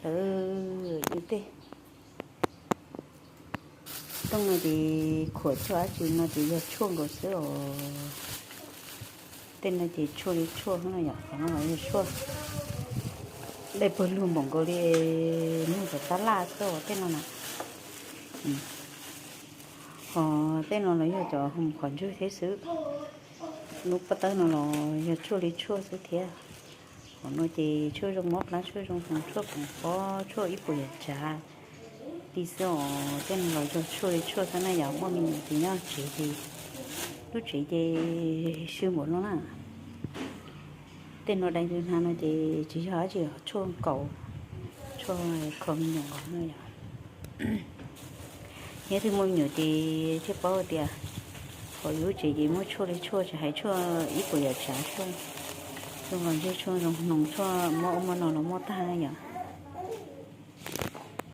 Ntawd yus tej tooj no ces khuam tshuaj dab tsi no ces yog tshuaj nkaus xwb os. Tej no ces tshuaj li tshuaj xwb no yom, qhov no los yog tshuaj dej pawg lug npaum nkaus li nug tom tab laj xwb os tej no na. Ho tej no los yog cov hoom qhov ntswg thiab xwb. Lub pob tawb no los yog tshuaj li tshuaj xwb thiab. Qhov no ces tshuaj zoo mob plab, tshuaj zoo hnoos, tshuaj poom pob, tshuaj ib puas yam tsav li xwb os. Tej no los yog tshuaj li tshuaj xwb na yom. Muaj me nyuam ces nyob tsev ces lub tsev ces swb npaum no na. Tej no dai ntws hnav no ces tsis yog dab tsi, tshuaj nkaus, tshuaj kho me nyuam nkaus no yom. Yog leej twg muaj me nyuam ces thiaj paub tias hauv yus lub tsev ces muaj tshuaj li tshuaj, tsis hais tshuaj ib puas yam tsav, tshuaj zoo los ntseg, tshuaj zoo hnoos, tshuaj mob ub mob no los muaj tag yom.